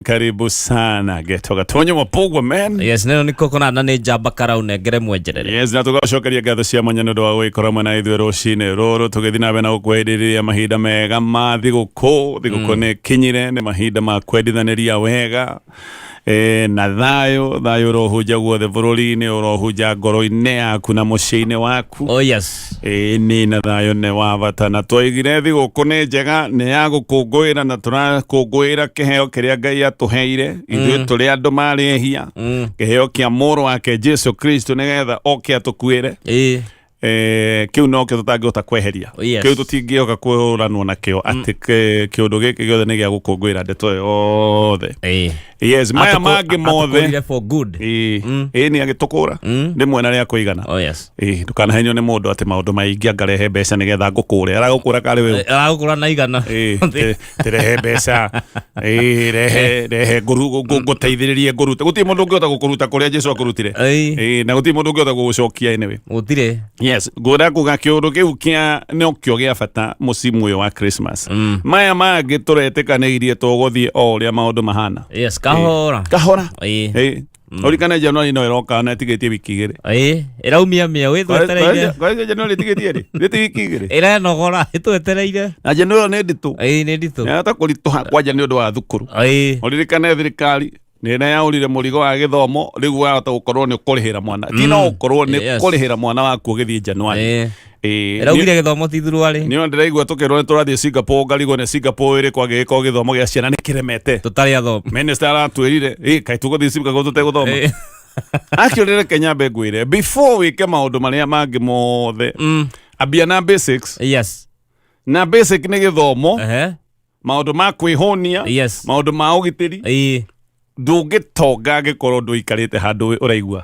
Karibu sana Geto Gatonyo Mapogwa man. Yes, neno nĩ coconut na nĩ njamba karau nengere mwenjerere. Yes, na tũgacokeria ngatho cia mwanya nĩ ũndũ wa gũgĩkorwo mwena ithuĩ rũcinĩ rũrũ tũgĩthiĩ na mbere na gũkwendithĩria mahinda mega ma thigũkũ. Thigũkũ nĩ ĩkinyire, nĩ mahinda ma kwendithanĩria wega e, na thayũ. Thayũ ũrohunja guothe bũrũri-inĩ, ũrohunja ngoro-inĩ yaku na mũciĩ-inĩ waku. Oh yes. Ĩĩ nĩ na thayũ nĩ wa bata na twaigire thigũkũ nĩ njega nĩ ya gũkũngũĩra na tũrakũngũĩra kĩheo kĩrĩa Ngai atũheire ithuĩ tũrĩ andũ marĩ ehia kĩheo kĩa mũrũ wake Jesu Kristo nĩgetha oke atũkuĩre. Ĩĩ. Eh, kĩu nokĩo tũtangĩhota kweheria. Yes. Kĩu tũtingĩhoka kũranwo nakĩo atĩ kĩũndũ gĩkĩ gĩothe nĩ gĩa gũkũngũĩra ndeto ĩyo yothe. Ĩĩ. Yes, maya mangĩ mothe. Atũkũrire for good. Ĩĩ ĩĩ nĩ agĩtũkũra rĩmwe na rĩa kũigana. Oh yes. Ĩĩ, ndũkanahenio nĩ mũndũ atĩ maũndũ maingĩ angarehe mbeca nĩgetha ngũkũre. Aragũkũra karĩ weũ. Aragũkũra na igana. Ĩĩ, tĩrehe mbeca. Ĩĩ, rehe rehe ngũteithĩrĩrie ngũrute. Gũtirĩ mũndũ ũngĩhota gũkũruta kũrĩa Jesu akũrutire. Ĩĩ. Ĩĩ, na gũtirĩ mũndũ ũngĩhota gũgũcokia anyway. Gũtirĩ. Yes, ngwenda kuga kĩũndũ kĩu kĩa nĩkĩo gĩa bata mũcimu ũyũ wa Christmas. Maya mangĩ tũretĩkanĩirie tũgũthiĩ o ũrĩa maũndũ mahana. Yes, kahora. Kahora. Ĩĩ. Ĩĩ. Ũririkane Januari no ĩroka na ĩtigĩtie wiki igĩrĩ. Ĩĩ, ĩraumia mĩeũ ĩtwetereire. Kwa Januari ĩtigĩtie rĩ? Nĩ ti wiki igĩrĩ. Ĩrenogora ĩtwetereire. Na Januari nĩ nditũ. Ĩĩ, nĩ nditũ. Yahota kũritũha kwanja nĩ ũndũ wa thukuru. Ĩĩ. Ũririkane thirikari nĩ ĩrayaũrire mũrigo wa gĩthomo rĩu wahota gũkorwo nĩ ũkũrĩhĩra mwana. Ti no ũkorwo nĩ kũrĩhĩra mwana waku ũgĩthiĩ Januari. Ĩĩ. Ĩĩ. Ĩraugire gĩthomo ti thuruarĩ. Nĩ ndĩraigua tũkĩrwo nĩ tũrathiĩ Singapore ngarigwo nĩ Singapore ĩrĩkũ angĩgĩkorwo gĩthomo gĩa ciana nĩ kĩremete. Tũtarĩ athomu. Minister aratwĩrire ĩ kaĩ tũgũthiĩ Singapore tũtegũthoma. Ĩĩ. Actually reke nyambe ngwĩre before wĩke maũndũ marĩa mangĩ mothe ambia na basics. Yes. Na basic nĩ gĩthomo, Ehe. maũndũ ma kwĩhũnia, Yes. maũndũ ma ũgitĩri. Ĩĩ. Ndũngĩtonga angĩkorwo ndũikarĩte handũ ũraigua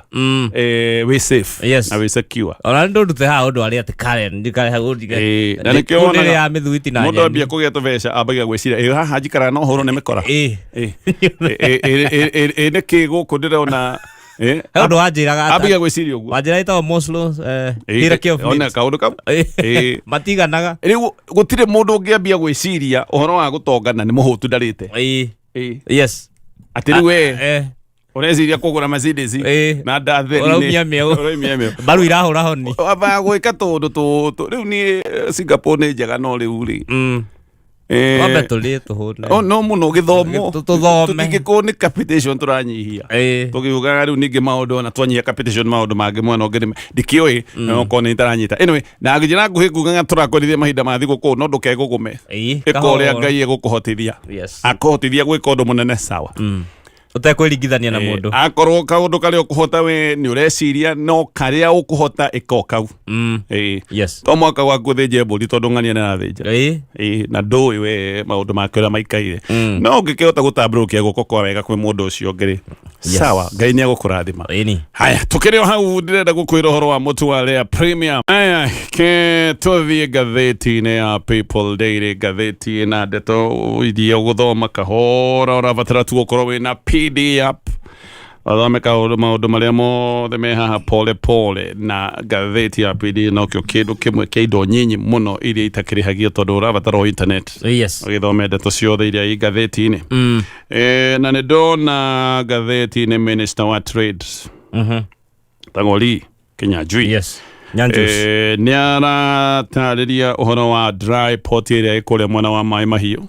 wĩ safe Yes. na wĩ secure. Ona nĩ ndũndute haha ũndũ arĩa atĩ Karen ndikare hau ndige. Ĩĩ, na nĩkĩo wonaga ya mĩthugiti na mũndũ nyeni. ambia kũgĩa tũbeca ambagia gwĩciria ĩ haha njikaraga na ũhoro nĩ mĩkora. Ĩĩ. Ĩ, ĩ, ĩ, ĩ, ĩ, ĩ, nĩkĩ gũkũ ndĩrona He ũndũ wanjĩraga ambagia gwĩciria ũguo. Wanjĩra ĩtagwo Maslow Ĩ, hierarchy of ona needs. kaũndũ kau. Ĩ. Matiganaga. Rĩu gũtirĩ mũndũ ũngĩambia gwĩciria ũhoro wa gũtonga na nĩ mũhũtu ndarĩte. Ĩĩ. Ĩ. Yes. Atĩ rĩu we ũreciria kũgũra Mercedes Ĩ. na ndatheri Ũraumia mĩeũ. ũraumia mĩeũ. Mbaru irahũra honi. Wambaga gwĩka tũũndũ tũtũ rĩu niĩ Singapore nĩ njega no rĩu rĩ Wambe tũrĩe tũhũne. Oh, no mũno gĩthomo. Tũthome. Tũtingĩkorwo nĩ capitation tũranyihia Ĩĩ. tũkiugaga rĩu ningĩ maũndũ ona twanyihia capitation maũndũ mangĩ mwena ũngĩ ndikĩũĩ no okorwo nĩ itaranyita anyway na njĩra nguhĩ ngugaga tũrakũrithia mahinda ma thigũkũ no ndũkegũgũme. Ĩĩ. Ĩka ũrĩa Kahora. Ngai egũkũhotithia. Yes. Akũhotithia gwĩka ũndũ mũnene sawa. Ũtekwĩringithania na mũndũ. Akorwo kaũndũ karĩa ũkũhota we nĩ ũreciria no karĩa ũkũhota ĩka o kau. Ĩĩ. Yes. To mwaka gwaku ũthĩnje mbũri tondũ ng'ania nĩ arathĩnja. Ĩĩ. Ĩĩ, na ndũĩ we maũndũ make ũrĩa maikaire. No ũngĩkĩhota gũtambũrũkia guoko kwa wega kwĩ mũndũ ũcio ũngĩ rĩ, sawa, Ngai nĩ egũkũrathima. Ĩni. Haya, tukĩrĩ o hau ndĩrenda gũkwĩra ũhoro wa mũtu wa Lea Premium. Haya, ke tũthiĩ ngathĩti-inĩ ya People Daily, ngathĩti ĩna ndeto iria ũgũthoma kahora, ũrabatara tu gũkorwo wĩna PD app ũthome kaũndũ maũndũ marĩa mothe me haha pole pole. Na ngathĩti ya PD nokĩo kĩndũ kĩmwe kĩa indo nyinyi mũno iria itakĩrĩhagio tondũ ũrabatara o internet ũgĩthome ndeto ciothe iria i ngathĩti-inĩ. Na nĩ ndona ngathĩti-inĩ Minister wa Trade tagwo Lee Kinyanjui. Yes. Nyanjus. Nĩ aratarĩria ũhoro wa dry port ĩrĩa ĩ kũrĩa mwena wa Maĩ Mahiũ.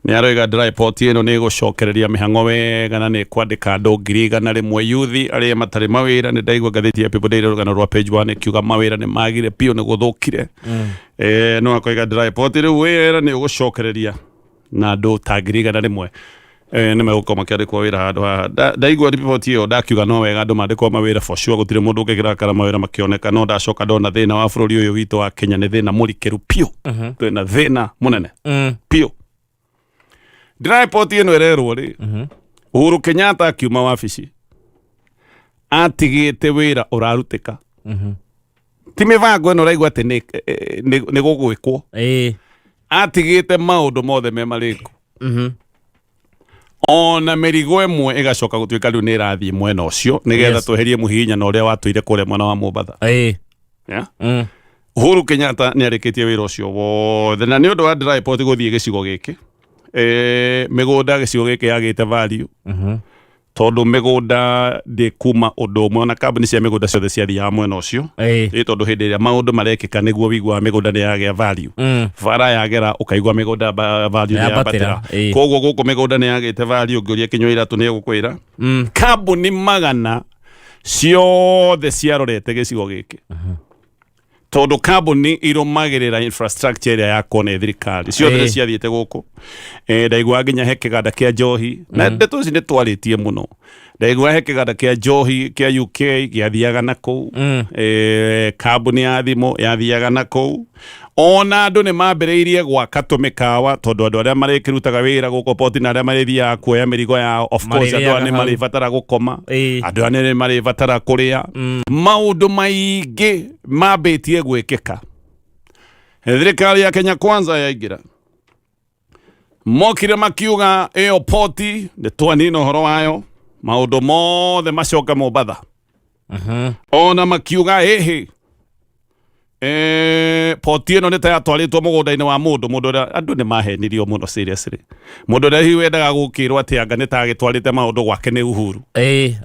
Nĩ aroiga dry port ĩno nĩ ĩgũcokereria mĩhang'o wega na nĩ ĩkwandĩka andũ 100,000 yuthi arĩa matarĩ mawĩra. Nĩ ndaigua ngathĩti ya People Daily rũgano rwa page 1 ĩkiuga mawĩra nĩ magire biũ nĩ gũthũkire. No akoiga dry port rĩu wĩra nĩ ũgũcokereria na andũ ta 100,000 nĩ megũkorwo makĩandĩkwo wĩra handũ haha. Ndaigua riboti ĩyo ndakiuga no wega andũ mandĩkwo mawĩra for sure, gũtirĩ mũndũ ũngĩkĩrakara mawĩra makĩoneka, no ndacoka ndona thĩna wa bũrũri ũyũ witũ wa Kenya nĩ thĩna mũrikĩru biũ. Twĩna thĩna mũnene biũ. Ndĩra riboti ĩno ĩrerwo rĩ, Uhuru Kenyatta akiuma wabici atigĩte wĩra ũrarutĩka, ti mĩbango ĩno ũraigua atĩ nĩ gũgwĩkwo. Atigĩte maũndũ mothe me marĩku ona mĩrigo ĩmwe ĩgacoka gũtuĩka rĩu nĩ ĩrathiĩ mwena ũcio nĩgetha tweherie mũhihinyano ũrĩa watũire kũrĩa mwena wa Mombatha. Yeah? Uhuru Kenyatta nĩ arĩkĩtie wĩra ũcio wothe na nĩ ũndũ wa dry port gũthiĩ gĩcigo gĩkĩ. Mĩgũnda gĩcigo gĩkĩ yagĩte value tondũ mĩgũnda ndĩkuma ũndũ ũmwe, ona kambuni cia mĩgũnda ciothe ciathiaga mwena ũcio. Ĩ tondũ hĩndĩ ĩrĩa maũndũ marekĩka nĩguo wĩiguaga mĩgũnda nĩ yagĩa value. Bara yagera ũkaigua mĩgũnda value nĩ Yambatĩra, yambatĩra. Koguo gũkũ mĩgũnda nĩ yagĩte value, ũngĩũria Kĩnyua Iratũ nĩ egũkwĩra. Kambuni magana ciothe ciarorete gĩcigo gĩkĩ tondũ kambuni irũmagĩrĩra infrastructure ĩrĩa yakwo nĩ thirikari ciothe nĩ ciathiĩte gũkũ. Ndaigua nginya he kĩganda kĩa njohi, na ndeto ici nĩ twarĩtie mũno. Ndaigua he kĩganda kĩa njohi kĩa UK gĩathiaga na kũu. Kambuni ya thimũ yathiaga na kũu. Ona andũ nĩ mambĩrĩirie gwaka tũmĩkawa tondũ andũ arĩa marĩkĩrutaga wĩra gũkũ poti na arĩa marĩthiaga kuoya mĩrigo yao, of course, andũ aya Marĩrĩaga nĩ hau. marĩbatara gũkoma, andũ aya nĩ marĩbatara kũrĩa. Maũndũ maingĩ mambĩtie gwĩkĩka. Thirikari ya Kenya Kwanza yaingĩra, mokire makiuga ĩyo poti nĩ twanina ũhoro wayo, maũndũ mothe macoke Mombatha. Ona makiuga ĩhĩ, poti ĩno nĩ ta yatwarĩtwo mũgũnda-inĩ wa mũndũ mũndũ ũrĩa andũ nĩ mahenirio mũno seriously, mũndũ ũrĩa hihi wendaga gũkĩrwo atĩ anga nĩ ta agĩtwarĩte maũndũ gwake nĩ Uhuru.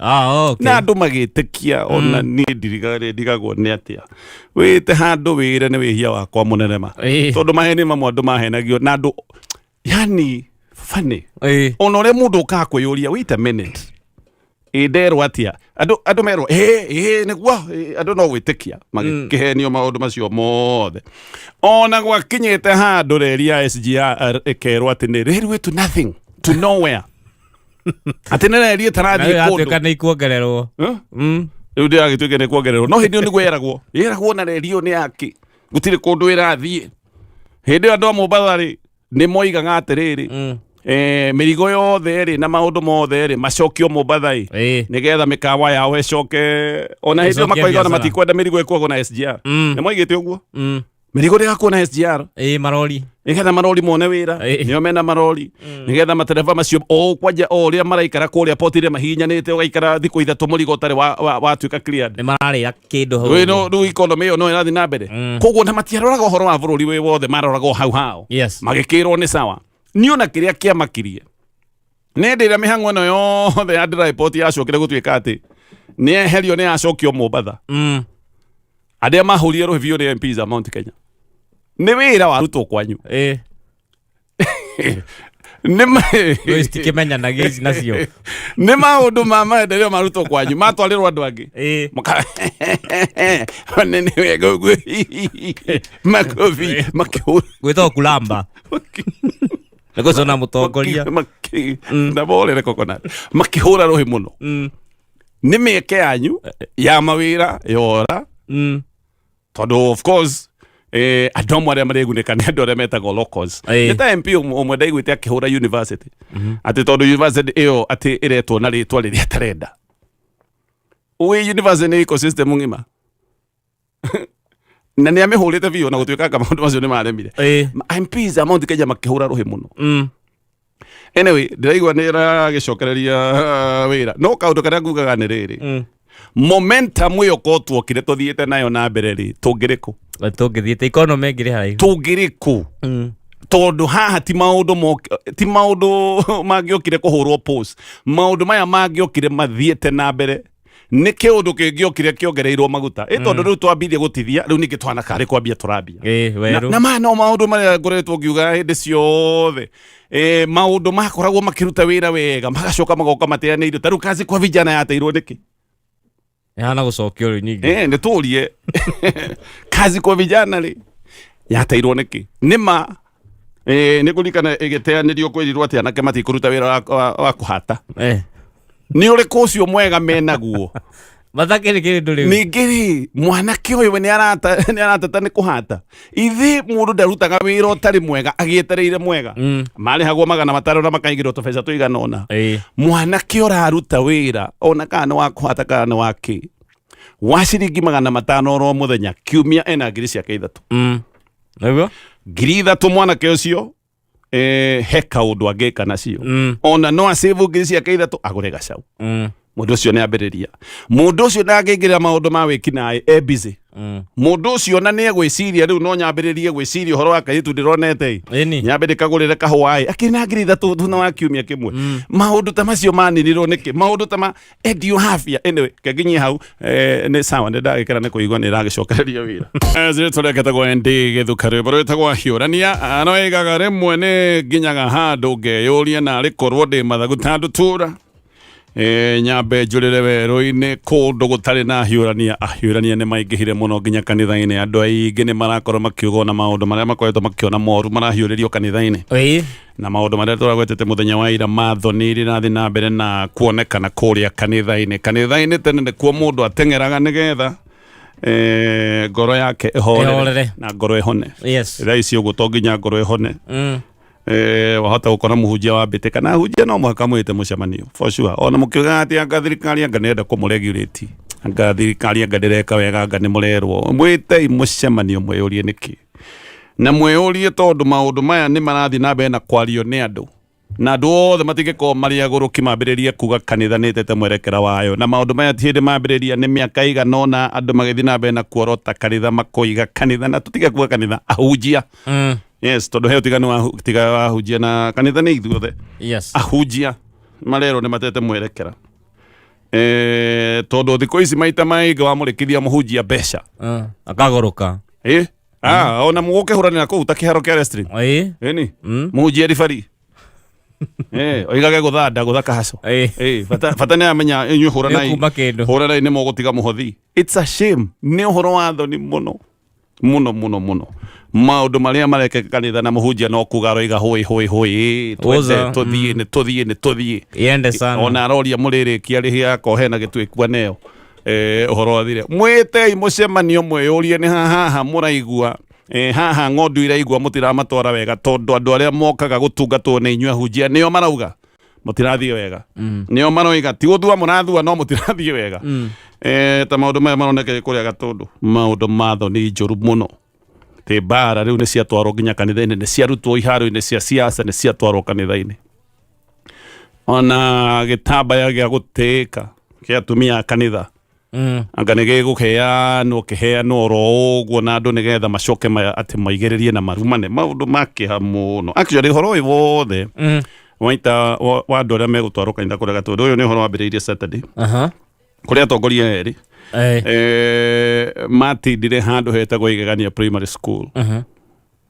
Ah, okay. Na andũ magĩtĩkia. Ona niĩ ndirigagwo nĩ atĩa wĩte handũ wĩre nĩ wĩhia wakwa mũnene ma tondũ maheni mamwe andũ mahenagio na andũ, yani funny. Ona ũrĩa mũndũ ũkaga kwĩyũria, wait a minute, ĩ nderwo atĩa? Andũ merwo ĩ ĩ nĩguo ĩ, andũ no gwĩtĩkia magĩkĩhenio maũndũ macio mothe. Ona gwakinyĩte handũ reri ya SGR ĩkerwo atĩ nĩ railway to nothing, to nowhere, atĩ nĩ reri Na ĩtarathiĩ rĩu kũndũ. yatuĩka nĩ ikuongererwo. Huh? Rĩu ndĩragĩtuĩke nĩ kuongererwo, no hĩndĩ ĩyo nĩguo yeragwo yeragwo na reri ĩyo nĩ yake, gũtirĩ kũndũ ĩrathiĩ. Hĩndĩ ĩyo andũ a Mombatha rĩ nĩ moigaga atĩrĩrĩ, mĩrigo yothe rĩ na maũndũ mothe rĩ macokio Mombatha ĩ nĩgetha mĩkawa yao ĩcoke. Ona hĩndĩ ĩyo Ĩcokie makoiga ona biacara. matikwenda mĩrigo ĩkuagwo na SGR. Nĩ moigĩte ũguo, mĩrigo ndĩgakuo na SGR. Marori. Nĩgetha marori mone wĩra. Nĩo mena marori, nĩgetha matereba macio o kwanja o ũrĩa maraikara kũrĩa poti-inĩ mahihinyanĩte, ũgaikara thikũ 3 mũrigo ũtarĩ watuĩka cleared. Nĩ mararĩa kĩndũ hau. Wĩ no rĩu economy ĩyo no ĩrathiĩ na mbere. Koguo na matiaroraga ũhoro wa bũrũri wĩ wothe, maroraga o hau hao. Magĩkĩrwo nĩ sawa. Niĩ ona kĩrĩa kĩamakirie nĩ hĩndĩ ĩrĩa mĩhang'o ĩno yothe ya dry port yacokire gũtuĩka atĩ nĩ eherio, nĩ yacokio Mombatha, arĩa mahũrire rũhĩ biũ nĩ MPs a Mount Kenya. Nĩ wĩra warutwo kwanyu. Rĩu citikĩmenyanagia ici nacio. Nĩ maũndũ ma maendeleo marutwo kwanyu matwarĩrwo andũ angĩ. Nene wega ũguo, makobi makĩhũra. Gwĩtagwo kulamba nĩ gũcona mũtongoria. Na borere coconut makĩhũra rũhĩ mũno. Nĩ mĩeke yanyu ya mawĩra yora tondũ of course, andũ amwe arĩa marĩgunĩka nĩ andũ arĩa metagwo locals. Nĩ ta MP ũmwe ndaiguĩte akĩhũra university atĩ tondũ university ĩyo atĩ ĩretwo na rĩtwa rĩrĩa atarenda. Wĩ university nĩ ecosystem ng'ima na nĩ amĩhũrĩte biũ, na gũtuĩka anga maũndũ macio nĩ maremire. MPs a Mount Kenya makĩhũra rũhĩ mũno. Anyway, ndĩraigua nĩ ĩragĩcokereria wĩra, no kaũndũ karĩa ngugaga nĩ rĩrĩ, momentum ĩyo ko tuokire tũthiĩte nayo na mbere rĩ, tũngĩrĩ kũ? Tũngĩthiĩte economy ĩngĩrĩ haraihu. Tũngĩrĩ kũ? Tondũ haha ti maũndũ mangĩokire kũhũrwo pause, maũndũ maya mangĩokire mathiĩte na mbere nĩ kĩũndũ kĩngĩokire kĩongereirwo maguta ĩ tondũ rĩu twambirie gũtithia, rĩu ningĩ twana karĩ kwambia tũrambia. Werũ. Na maya no maũndũ marĩa ngoretwo ngiuga hĩndĩ ciothe. Maũndũ makoragwo makĩruta wĩra wega magacoka magoka mateanĩirio. Ta rĩu kazi kwa vijana yateirwo nĩkĩ? Ĩhana gũcokio rĩu nyingĩ. Nĩ tũrie kazi kwa vijana rĩ yateirwo nĩkĩ? Nĩ ma nĩ kũririkana ĩgĩteanĩrio kwĩrirwo atĩ anake matikũruta wĩra wa kũhata. Nĩ ũrĩkũ ũcio mwega menaguo? Matakĩrĩ kĩndũ rĩu. Ningĩ rĩ, mwanake ũyũ we nĩ arateta nĩ kũhata. Ithi mũndũ ndarutaga wĩra ũtarĩ mwega agĩetereire mwega. Marĩhagwo 500 na makaigĩrwo tũbeca tũigana ũna. Mwanake ũraruta wĩra ona kana nĩ wa kũhata kana nĩ wa kĩ wa ciringi 500 oro mũthenya, kiumia ena ngiri ciake 3. Nĩguo. 3,000 mwanake ũcio, he kaũndũ angĩka nacio. Ona no acĩvu ngiri ciake 3 agũre gacau. Mũndũ ũcio nĩ ambĩrĩria, mũndũ ũcio ndangĩingĩrĩra maũndũ ma wĩkinaĩ e busy. Mũndũ ũcio na nĩ egwĩciria rĩu no nyambĩrĩrie gwĩciria ũhoro wa kairĩtu ndĩronete ĩ, Ĩni. nyambe ndĩkagũrĩre kahũa ĩ, akĩrĩ na 3000 thutha wa kiumia kĩmwe. Maũndũ ta macio maninirwo nĩkĩ? Maũndũ ta ma endio habia. Anyway, kenginyie hau, nĩ sawa, nĩ ndagĩkena nĩ kũigua nĩ ĩragĩcokereria wĩra. Rĩtwa rĩake etagwo ND Gĩthuka, rwĩmbo rwĩtagwo Hiũrania. No ĩgaga rĩmwe nĩ nginyaga handũ ngeyũria narĩ korwo ndĩ mathagu ta ndutura, nyambe njũrĩre werũ-inĩ kũndũ gũtarĩ na ahiũrania. Ahiũrania nĩ maingĩhire mũno nginya kanitha-inĩ. Andũ aingĩ nĩ marakorwo makiuga ona maũndũ marĩa makoretwo makĩona moru marahiũrĩrio kanitha-inĩ, na maũndũ marĩa tũragwetete mũthenya wa ira mathoni iria irathiĩ na mbere na kuonekana kũrĩa kanitha-inĩ. Kanitha-inĩ tene nĩkuo mũndũ ateng'eraga nĩgetha ngoro yake ĩhorere Ĩhorere. na ngoro ĩhone. Thaa ici ũguo to nginya ngoro ĩhone. Wahota gũkora mũhunjia wambĩte kana ahunjia no mũhaka mwĩte mũcemanio for sure, ona mũkiugaga atĩ anga thirikari anga nĩrenda kũmũregulate, anga thirikari anga ndĩreka wega, anga nĩ mũrerwo, mwĩtei mũcemanio mwĩyũrie nĩkĩ, na mwĩyũrie tondũ maũndũ maya nĩ marathiĩ na mbere na kwario nĩ andũ, na andũ othe matingĩkorwo marĩ agũrũki mambĩrĩrie kuga kanitha nĩ ĩtete mwerekera wayo. Na maũndũ maya ti hĩndĩ mambĩrĩria, nĩ mĩaka ĩigana ũna andũ magĩthiĩ na mbere na kuorota kanitha, makoiga kanitha, na tũtige kuga kanitha, ahunjia. Yes, tondũ he ũtiganu wa tiga wa ahunjia na kanitha nĩ ithuothe. Ahunjia marerwo nĩ matete mwerekera, tondũ thikũ ici maita maingĩ wamũrĩkithia mũhunjia mbeca, Akagũrũka. Ona mũgũkĩhũranĩra kũu ta kĩharo kĩa wrestling. Ĩni mũhunjia ribari oigage gũthanda gũthaka haco. Bata nĩ amenya inyuĩ hũranai. Nĩũkuma kĩndũ. Hũranai nĩ mũgũtiga mũhothi. It's a shame, nĩ ũhoro wa thoni mũno mũno mũno mũno maũndũ marĩa marekeka kanitha, na mũhunjia no kuga aroiga hũĩ hũĩ hũĩ, twende Ũza, tũthiĩ nĩ tũthiĩ nĩ tũthiĩ. Iende sana. Ona aroria mũrĩrĩkia rĩhĩ akohe na gĩtuĩkua neo, ũhoro wathire. Mwĩtei mũcemanio mwĩyũrie nĩ haha mũraigua, haha ng'ondu iraigua mũtiramatwara wega, tondũ andũ arĩa mokaga gũtungatwo nĩ inyuĩ ahunjia nĩo marauga mũtirathiĩ wega, nĩo maroiga ti gũthua mũrathua no mũtirathiĩ wega. Ta maũndũ maya maroneka kũrĩa Gatũndũ, maũndũ ma thoni njũru mũno, tĩ mbara rĩu nĩ ciatwarwo nginya kanitha-inĩ, nĩ ciarutwo iharo-inĩ cia siasa, nĩ ciatwarwo kanitha-inĩ. Ona gĩtambaya gĩa gũtĩĩka kĩa atumia a kanitha anga nĩ gĩgũheanwo kĩheanwo oro ũguo na andũ nĩgetha macoke atĩ maigĩrĩrie na marumane. Maũndũ ma kĩeha mũno actually, ũhoro ũyũ wothe waita wa andũ arĩa megũtwarwo kanitha kũrĩa Gatũndũ, ũyũ nĩ ũhoro wambĩrĩirie Saturday kũrĩa atongoria erĩ matindire handũ hetagwo Igegania Primary School,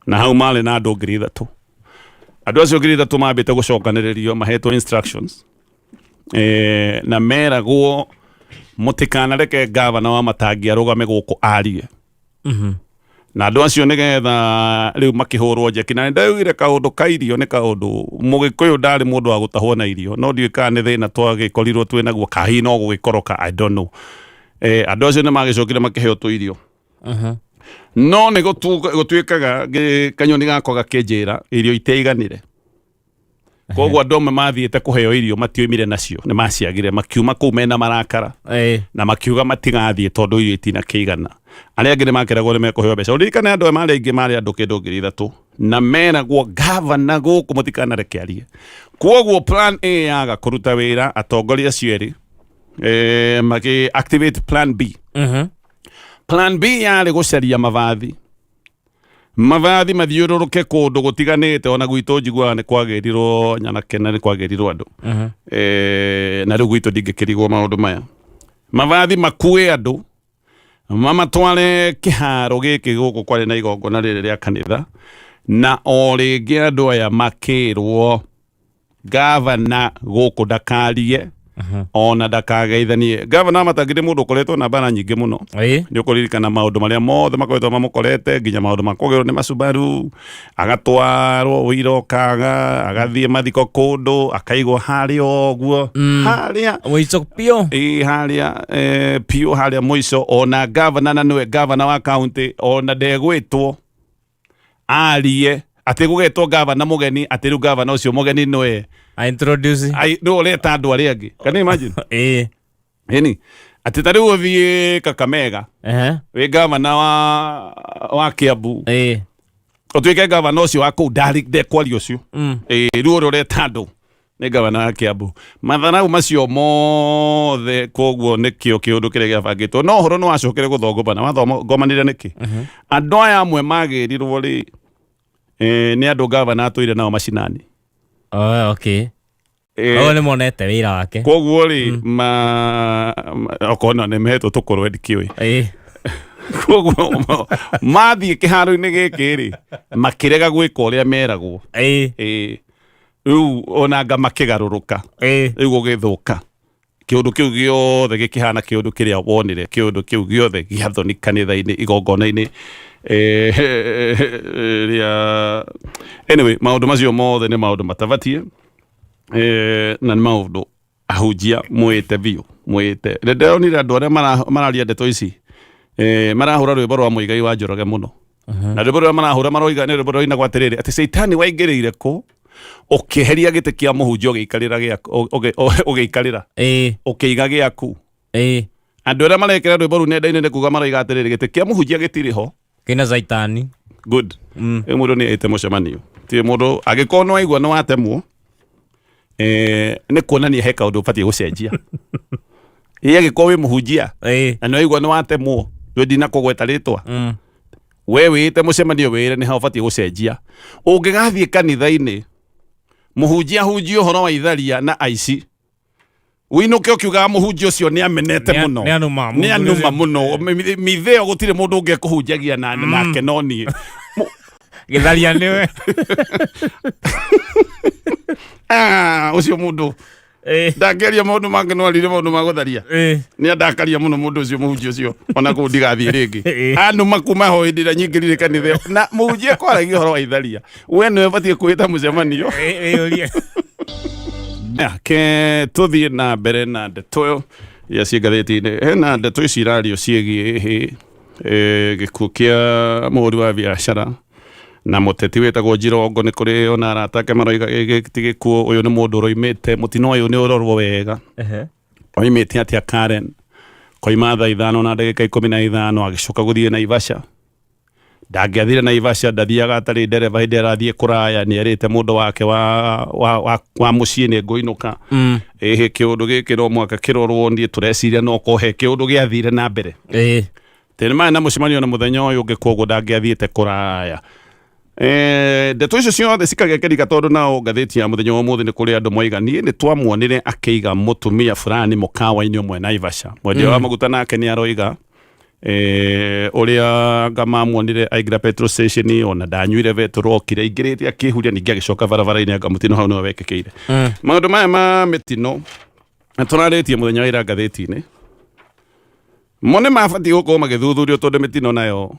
na hau marĩ na andũ 3000. Andũ acio 3000 mambĩte gũcokanĩrĩrio mahetwo instructions, na meragwo mũtikanareke gavana wa Matangi arũgame gũkũ arie na andũ acio, nĩgetha rĩu makĩhũrwo njeki. Na nĩndaugire kaũndũ ka irio nĩ kaũndũ mũgĩkũyũ ndarĩ mũndũ wa gũtahwo na irio, no ndiũĩ kana nĩ thĩna twagĩkorirwo twĩ naguo kahi no gũgĩkoroka, I don't know. Andũ acio nĩ magĩcokire makĩheo tũirio, no nĩ gũtuĩkaga kanyoni gakwa gakĩnjĩra irio itiaiganire, koguo andũ amwe mathiĩte kũheo irio matioimire nacio, nĩ maciagire, makiuma kũu mena marakara na makiuga matigathiĩ tondũ irio itinakĩigana. Arĩa angĩ nĩ makeragwo nĩ mekũheo mbeca. Ũririkane andũ aya marĩ aingĩ, marĩ andũ kĩndũ 3000, na meragwo gavana gũkũ mũtikanareke arie. Koguo plan A yaga kũruta wĩra, atongoria acio erĩ magĩ activate plan B. Plan B yarĩ gũcaria mavathi, mavathi mathiũrũrũke kũndũ gũtiganĩte. Ona gwitũ njiguaga nĩ kwagĩrirwo nyanake na nĩ kwagĩrirwo andũ, na rĩu gwitũ ndingĩkĩrigwo maũndũ maya. Mavathi makue andũ mamatware kĩharo gĩkĩ gũkũ kwarĩ na igongona rĩrĩ rĩa kanitha, na o rĩngĩ andũ aya makĩrwo gavana gũkũ ndakarie ona ndakageithanie. Gavana wa Matangi nĩ mũndũ ũkoretwo na mbara nyingĩ mũno. Nĩ ũkũririkana maũndũ marĩa mothe makoretwo mamũkorete, nginya maũndũ ma kũgĩrwo nĩ macubaru, agatwarwo ũira ũkaga, agathiĩ mathiko kũndũ, akaigwo harĩa ũguo harĩa Mũico piũ. Ĩ harĩa piũ harĩa mũico. Ona gavana, na nĩwe gavana wa county, ona ndegwĩtwo arie atĩ gũgetwo gavana mũgeni, atĩ rĩu gavana ũcio mũgeni nĩwe I introduce. Nĩwe ũreta andũ arĩa angĩ. Can you imagine? Ĩĩ. Ĩni atĩ ta rĩu ũthiĩ Kakamega, wĩ gavana wa Kiambu, ũtuĩke gavana ũcio wa kũu ndarĩ ndekwaria ũcio. Ĩ rĩu ũrĩa ũreta andũ. Nĩ gavana wa Kiambu. Matharau macio mothe koguo nĩkĩo kĩũndũ kĩrĩa gĩabangĩtwo. No ũhoro nĩ wacokire gũthongomana. Wathongomanire nĩkĩ? Andũ aya amwe magĩrirwo rĩ, nĩ andũ gavana atũire nao macinani. Oh, okay. Koguo nĩ monete wĩra wake. Koguo rĩ, okorwo na nĩ mehetwo tũkũrwe ndikĩũĩ. Koguo mathiĩ kĩharo-inĩ gĩkĩ rĩ, makĩrega gwĩka ũrĩa meragwo. Rĩu onanga makĩgarũrũka. Rĩu gũgĩthũka. Kĩũndũ kĩu gĩothe gĩkĩhana kĩũndũ kĩrĩa wonire, kĩũndũ kĩu gĩothe gĩathoni kanitha-inĩ, igongona-inĩ rĩa. Anyway, maũndũ macio mothe nĩ maũndũ matabatiĩ, na nĩ maũndũ ahunjia mwĩte biũ, mwĩte. Ndĩronire andũ arĩa mararia ndeto ici, marahũra rwĩmbo rwa Mũigai wa Njoroge mũno. Na rwĩmbo rũrĩa marahũra maroiga nĩ rwĩmbo rũinagwo atĩrĩrĩ, atĩ Caitani waingĩrĩire kũ ũkĩeheria gĩtĩ kĩa mũhunjia ũgĩikarĩra gĩaku, ũgĩikarĩra. Ũkĩiga gĩaku. Andũ arĩa marekĩra rwĩmbo rũu nenda-inĩ nĩ kuga maroiga atĩrĩrĩ, gĩtĩ kĩa mũhunjia gĩtirĩ ho. Kĩna Caitani. Good. Rĩu mũndũ nĩ ĩte mũcemanio. Ti mũndũ angĩkorwo nĩ waigua nĩ watemwo, nĩ kuonania he kaũndũ ũbatiĩ gũcenjia. Ĩ angĩkorwo wĩ mũhunjia na nĩ waigua nĩ watemwo, ndũ ndinakũgweta rĩtwa. We wĩte mũcemanio wĩre nĩ ha ũbatiĩ gũcenjia. Ũngĩgathiĩ kanitha-inĩ, mũhunjia ahunjie ũhoro wa itharia na aici, ũinũke ũkiugaga mũhunjia ũcio nĩ amenete mũno. Nĩ anuma, Nĩ anuma mũno. Mithĩ ĩyo gũtirĩ mũndũ ũngĩ ekũhunjagia nake no niĩ. Gĩtharia nĩwe. Ũcio mũndũ ndangĩaria maũndũ mangĩ no arire maũndũ ma gũtharia. Nĩ andakaria mũno mũndũ ũcio, mũhunjia ũcio, ona kũu ndigathiĩ rĩngĩ. Anuma kuma ho hĩndĩ ĩrĩa nyingĩrire kanitha ĩyo. Na mũhunjia kwaragia ũhoro wa itharia, we nĩwe ũbatiĩ kwĩta mũcemanio. Wĩyũrie. Ke tũthiĩ na mbere na ndeto ĩyo iria ciĩ ngathĩti-inĩ. Hena ndeto ici irario ciĩgiĩ gĩkuũ kĩa mũhũri wa biacara na mũteti wĩtagwo Jirongo. Nĩ kũrĩ ona arata ake maroiga gĩkĩ ti gĩkuũ, ũyũ nĩ mũndũ ũroimĩte, mũtino ũyũ nĩ ũrorwo wega. Oimĩte atĩa Karen? Koima thaa 5:15 agĩcoka gũthiĩ Naivasha. Ndangĩathire Naivasha, ndathiaga atarĩ ndereba hĩndĩ arathiĩ kũraya, nĩ erĩte mũndũ wake wa mũciĩ nĩ ngũinũka. Ĩhĩ, kĩũndũ gĩkĩ no mũhaka kĩrorwo, niĩ tũreciria no korwo he kĩũndũ gĩathire na mbere. Tĩ nĩ marĩ na mũcemanio na mũthenya ũyũ ũngĩ, koguo ndangĩathiĩte kũraya. Ndeto icio ciothe cikagĩkĩrika tondũ nao ngathĩti ya mũthenya wa ũmũthĩ nĩ kũrĩ andũ moiga niĩ nĩ twamuonire akĩiga mũtumia fulani mũkawa-inĩ ũmwe Naivasha. Mwendia wa maguta nake nĩ aroiga ũrĩa anga mamuonire aingĩra petrol station ona ndanyuire betũrũ okire aingĩrĩte akĩhuria ningĩ agĩcoka barabara-inĩ anga mũtino hau nĩho wekĩkĩire. Maũndũ maya ma mĩtino tũrarĩtie mũthenya wa ira ngathĩti-inĩ, mo nĩ mabatiĩ gũkorwo magĩthuthurio tondũ mĩtino nayo,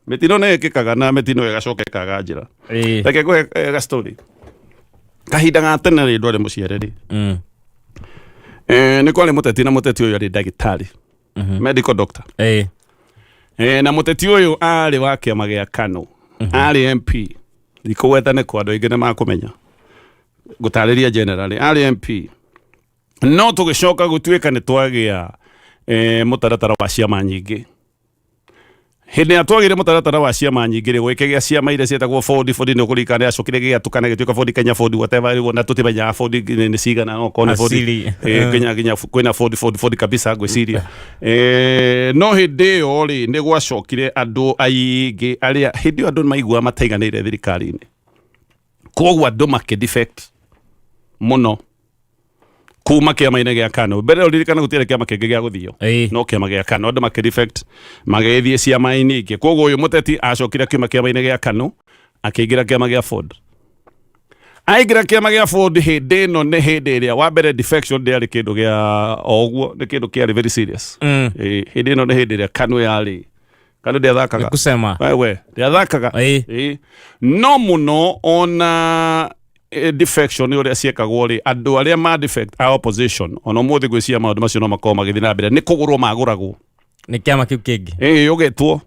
mĩtino nĩ ĩkĩkaga na mĩtino ĩgacoka ĩkaga njĩra. Reke ngũhe ga story. Kahinda ga tene rĩ, ndwarĩ mũciare rĩ, nĩ kwarĩ mũteti na mũteti ũyũ arĩ ndagĩtarĩ, medical doctor. Na mũteti ũyũ arĩ wa kĩama gĩa KANU, arĩ MP. Ndikũgweta nĩ kwa andũ aingĩ nĩ makũmenya, ngũtarĩria generally, arĩ MP. No tũgĩcoka gũtuĩka nĩ twagĩa mũtaratara wa ciama nyingĩ. Hĩndĩ ĩrĩa twagĩire mũtaratara wa ciama nyingĩ rĩ, gũgĩkĩgĩa ciama iria ciĩtagwo Ford. Ford nĩ ũkũririkana nĩ yacokire gĩgĩatũkana gĩtuĩka Ford Kenya, Ford whatever, rĩu ona tũtimenyaga Ford nĩ cigana, no korwo nĩ Ford. Asili. Nginya kwĩna Ford, Ford, Ford kabisa ngwĩciria. No hĩndĩ ĩyo rĩ, nĩ gwacokire andũ aingĩ arĩa hĩndĩ ĩyo andũ maiguaga mataiganĩire thirikari-inĩ, koguo andũ makĩ defect mũno kuma kĩama-inĩ gĩa KANU. Mbere ũririkana gũtiarĩ kĩama kĩngĩ gĩa gũthio, no kĩama gĩa KANU. Andũ makĩ defect magĩthiĩ ciama-inĩ ingĩ. Koguo ũyũ mũteti acokire akiuma kĩama-inĩ gĩa KANU akĩingĩra kĩama gĩa Ford. Aingĩra kĩama gĩa Ford hĩndĩ ĩno nĩ hĩndĩ ĩrĩa wa mbere defection ndĩarĩ kĩndũ gĩa o ũguo, nĩ kĩndũ kĩarĩ very serious. Hĩndĩ ĩno nĩ hĩndĩ ĩrĩa KANU yarĩ, KANU ndĩathakaga. Kusema. Wewe ndĩathakaga. No mũno ona defection ũrĩa ciekagwo rĩ, andũ arĩa ma defect a opposition ona ũmũthĩ ngwĩciria maũndũ macio no makorwo magĩthiĩ na mbere, nĩ kũgũrwo magũragwo Nĩ kĩama kĩu kĩngĩ. Ũgetwo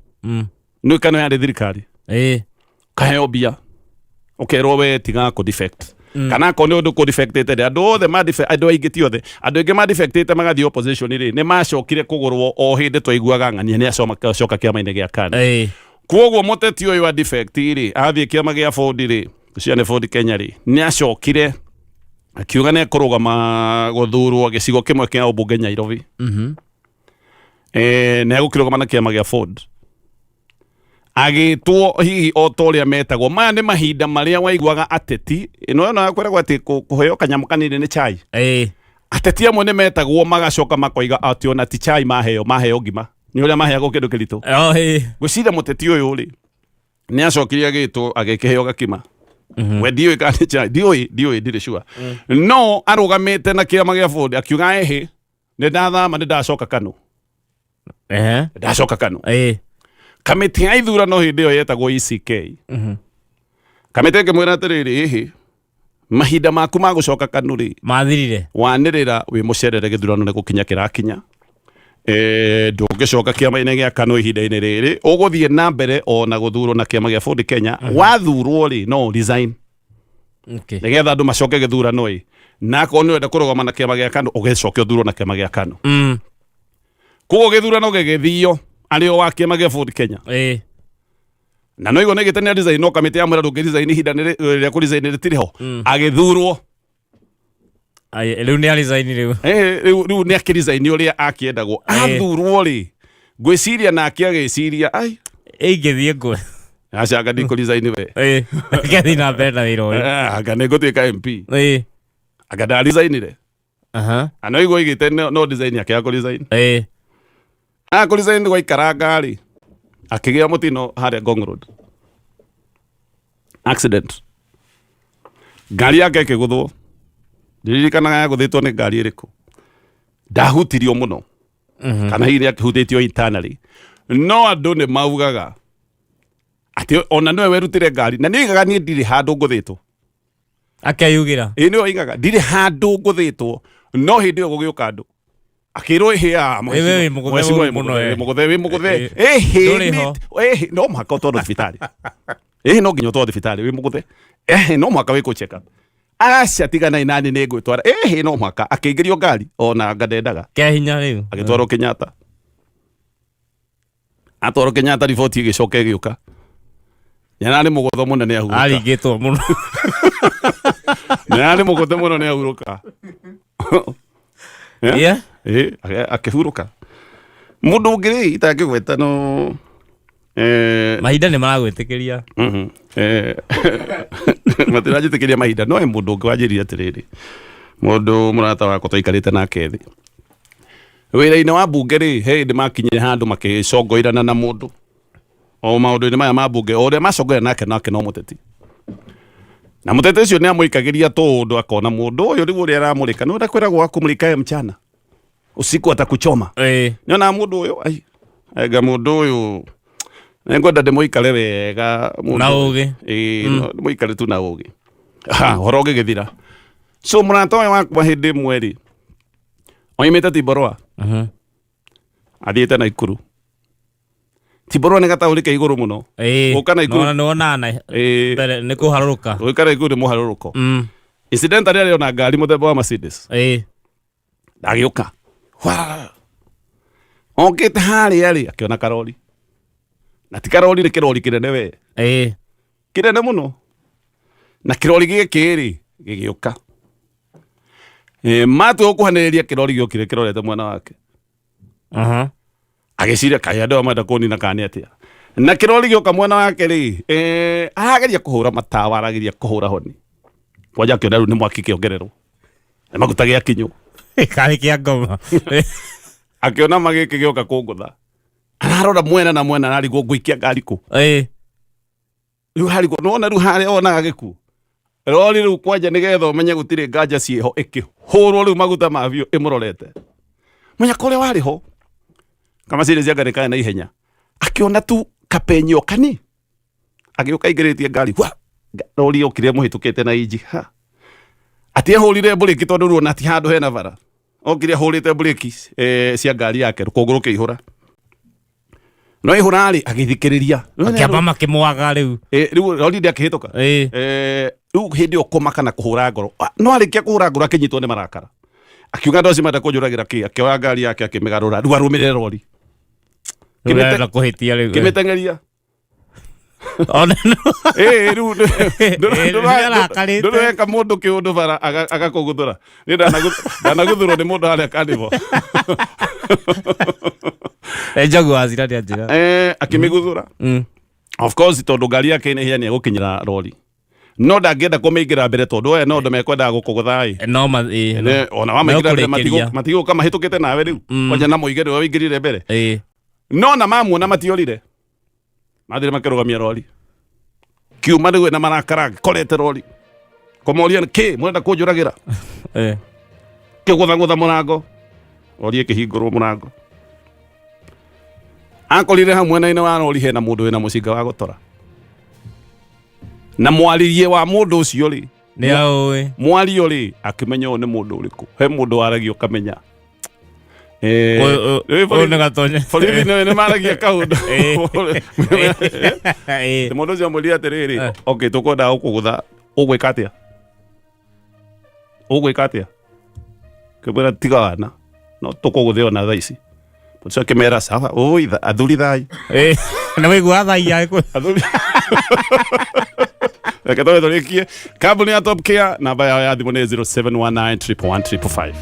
nĩ KANU yarĩ thirikari, kaheo mbia, ũkerwo we tiga kũ defect, kana akorwo nĩ ũndũ kũ defectĩte rĩ, andũ othe ma defect, andũ aingĩ, ti othe, andũ aingĩ ma defectĩte magathiĩ opposition rĩ, nĩ macokire kũgũrwo o hĩndĩ twaiguaga ng'ania nĩ acoka kĩama-inĩ gĩa KANU. Koguo mũteti ũyũ wa defect rĩ, athiĩ kĩama gĩa Ford rĩ, cia nĩ Ford Kenya rĩ, nĩ acokire Akiuga nĩ ekũrũgama gũthurwo gĩcigo kĩmwe kĩa ũmbunge Nairobi. Nĩ egũkĩrũgama na kĩama gĩa Ford. Agĩtwo hihi o ta ũrĩa metagwo. Maya nĩ mahinda marĩa waiguaga ateti, ĩno ĩno yakwĩragwo atĩ kũheo kanyamũ kanini nĩ chai. Ateti amwe nĩ metagwo magacoka makoiga atĩ ona ti chai maheo, maheo ngima. Nĩ ũrĩa maheagwo kĩndũ kĩritũ. Oh, ĩĩ. Ngwĩciria mũteti ũyũ rĩ, nĩ acokire agĩtwo agĩkĩheo gakima. We ndiũĩ kana nĩ chai, ndiũĩ, ndiũĩ, ndirĩ sure. No arũgamĩte na kĩama gĩa Ford akiuga ĩhĩ, nĩ ndathama, nĩ ndacoka Kanu. Ndacoka Kanu. Kamĩtĩ ya ithurano hĩndĩ ĩyo yetagwo ECK. Kamĩtĩ ĩkĩmwĩra atĩrĩrĩ, ĩhĩ, mahinda maku ma gũcoka Kanu rĩ, Mathirire. Wanĩrĩra wĩ mũcerere gĩthurano nĩ gũkinya kĩrakinya. Ndũngĩcoka kĩama-inĩ gĩa Kanu ihinda-inĩ rĩrĩ, ũgũthiĩ na mbere ona gũthurwo na kĩama gĩa Ford Kenya. Wathurwo rĩ, no resign. Nĩgetha andũ macoke gĩthurano ĩ. Na akorwo nĩ ũrenda kũrũgama na kĩama gĩa Kanu, ũgĩcoke ũthurwo na kĩama gĩa Kanu. Koguo gĩthurano gĩgĩthio arĩ o wa kĩama gĩa Ford Kenya. Na no igua nĩ gĩte nĩ resign, no kamĩtĩ yamwĩra ndũngĩ resign ihinda nĩ rĩa kũ resign rĩtirĩ ho. Agĩthurwo. Rĩu nĩ resign rĩu. Rĩu nĩ akĩ resign ũrĩa akĩendagwo. Athurwo rĩ, ngwĩciria nake agĩciria, ai. Ingĩthiĩ ngũ. Aca anga ndikũ resign we. Ngathiĩ na mbere na wĩra ũyũ. Anga nĩ ngũtuĩka MP. Anga nda resignire. Na no igua oigĩte no resign akĩaga kũ resign. Aga kũ resign gwaikaranga rĩ, akĩgĩa mũtino harĩa Ngong Road. Accident. Ngari yake ĩkĩgũthwo. Ndiririkanaga yagũthĩtwo nĩ ngari ĩrĩkũ. Ndahutirio mũno. Kana hihi nĩ akĩhutĩtio internally. No andũ nĩ maugaga atĩ ona nĩwe werutire ngari. Na nĩ oigaga niĩ ndirĩ handũ ngũthĩtwo. Akeyugĩra. Ĩĩ nĩwe oigaga ndirĩ handũ ngũthĩtwo. No hĩndĩ ĩyo gũgĩũka andũ. Akĩrwo ĩhĩ ya Ĩĩ, we wĩ mũgũthe mheshimiwa ũru mũno, wĩ eh. mũgũthe, wĩ mũgũthe. Ĩĩ. Ĩhĩ, Ndũrĩ ho. ĩhĩ, no mũhaka ũtwarwo thibitarĩ. Ĩhĩ, no nginya ũtwarwo thibitarĩ, wĩ mũgũthe. Ĩhĩ, no mũhaka wĩkwo check up. Aca, tiganai nani nĩ ngwĩtwara. Ĩhĩ, no mũhaka. Akĩingĩrio ngari, ona anga ndendaga. Ke hinya rĩu. Agĩtwarwo Kenyatta. Atwarwo Kenyatta riboti ĩgĩcoka ĩgĩũka. Nyana nĩ mũgũtho mũno nĩ ahurũka. Aringĩtwo mũno. Nyana nĩ mũgũthe mũno nĩ ahurũka. Yeah. Akĩhurũka. Mũndũ ũngĩ rĩ itangĩgweta no Mahinda nĩ maragwĩtĩkĩria. Matiranjĩtĩkĩria mahinda no he mũndũ ũngĩ wanjĩrire atĩrĩrĩ. Mũndũ mũrata wakwa twaikarĩte nake thĩ. Wĩra-inĩ wa mbunge rĩ, he hĩndĩ makinyire handũ makĩcongoirana na mũndũ. O maũndũ-inĩ maya ma mbunge, o ũrĩa macongoirana nake nake no mũteti. Na mũteti ũcio nĩ amũikagĩria tũũndũ akona mũndũ ũyũ rĩu ũrĩa aramũrĩka, nĩ ũrĩa kwĩragwo akũmũrĩka ye mchana. Usiku atakuchoma. Nĩona mũndũ ũyũ, ai, anga mũndũ ũyũ, nĩngwenda ndĩmũikare wega. Mũndũ Na ũyũ. ũgĩ. Ĩĩ, no, ndĩmũikare tu na ũgĩ. Ha, ũhoro ũgĩgĩthira. So mũrata ũyũ wakwa hĩndĩ ĩmwe rĩ, oimĩte Tiborwa. Athiĩte Naikuru. Tiborwa nĩ gataũni ke igũrũ mũno. Gũka Naikuru. Nĩ wonaga na mbere nĩ kũharũrũka. Gũka Naikuru nĩ mũharũrũko. Incidentally arĩ ona ngari mũthemba wa Mercedes. Agĩũka. Hwa! Okĩte harĩa rĩ, akĩona karori. Na ti karori nĩ kĩrori kĩnene we. Kĩnene mũno. Na kĩrori gĩkĩ rĩ, gĩgĩũka. Matua gũkuhanĩrĩria kĩrori gĩokire kĩrorete mwena wake. Agĩciria kaĩ andũ aya marenda kũnina kana nĩ atĩa. Na kĩrori gĩoka mwena wake rĩ, arageria kũhũra matawa, arageria kũhũra honi. Kwanja akĩona rĩu nĩ mwaki kĩongererwo. Nĩ maguta gĩakinywo. Karĩ kĩa ngoma. Akĩona ma gĩkĩ gĩoka kũngũtha. Ararora mwena na mwena ararigwo ngũikia ngari kũ. Rĩu harigwo, nĩwona rĩu harĩa wonaga gĩkuũ. Rori rĩu kwanja nĩgetha ũmenye gũtirĩ nganja ciĩho ĩkĩhũrwo rĩu maguta ma biũ ĩmũrorete. Mũnyaka ũrĩa warĩ ho. Kamacini cia ngari karĩ na ihenya. Akĩona tu kapenyo kani. Agĩũka aingĩrĩtie ngari. Hwa! Rori yokire ĩmũhĩtũkĩte na inji. Ha! Atĩ ahũrire mburĩki tondũ rĩu ona ti handũ hena bara. Okire ahũrĩte mburĩki cia ngari yake rũkũngũ rũkĩihũra. No ihũra rĩ agĩthikĩrĩria. Akĩamba makĩmwaga rĩu. Rĩu rori ndĩakĩhĩtũka. Rĩu hĩndĩ ĩyo kũmaka na kũhũra ngoro. No arĩkia kũhũra ngoro akĩnyitwo nĩ marakara. Akiuga andũ acio marenda kũnjũragĩra kĩ, akĩoya ngari yake akĩmĩgarũra. Rĩu arũmĩrĩre rori. Rĩu arenda kũhĩtia rĩu. Kĩmĩteng'eria. Ona Ĩĩ, rĩu nĩarakarĩte. ndũreka mũndũ kĩũndũ bara agakũguthũra. Niĩ ndanaguthũrwo nĩ mũndũ harĩa Carnival. Njogu wa Zira nĩanjĩra. Akĩmĩguthũra. Of course tondũ ngari yake nĩ hĩa nĩ egũkinyĩra rori. No ndangĩenda kũmĩingĩra mbere tondũ aya no andũ mekwendaga gũkũgũtha ĩ. No ma ĩ. Ona wamaingĩra mbere Mekũrĩkĩria. matigũka mahĩtũkĩte nawe rĩu. Kwanja na moige nĩwe wĩingĩrire mbere. Ĩ. No na mamuona matiorire. Mathire makĩrũgamia rori. Kiuma rĩu na marakara korete rori. Kũmoria kĩ mũrenda kũnjũragĩra. Kĩgũthagũtha mũrango. Rori ĩkĩhingũrwo mũrango. Akorire hau mwena-inĩ wa rori hena mũndũ wĩna mũcinga wa gũtora. Na mwaririe wa mũndũ ũcio rĩ, Nĩ aũĩ. Mwario rĩ, akĩmenya ũyũ nĩ mũndũ ũrĩkũ. He mũndũ waragia ũkamenya. Ũyũ Rĩu ũyũ nĩ gatonye. Borithi nĩ maragia kaũndũ. Mũndũ ũcio amwĩrire atĩrĩrĩ, okay, tũkwendaga gũkũgũtha, ũgwĩka atĩa? Ũgwĩka atĩa? Kĩmwĩra tiga wana, no tũkũgũthe ona thaa ici. Mũndũ ũcio akĩmera sawa, ũi athuri thai. Nĩ waigua thai ya Athuri. Reke tũbe tũrĩkie. Kambuni ya Top Care, namba yao ya thimũ nĩ 0719 111 555.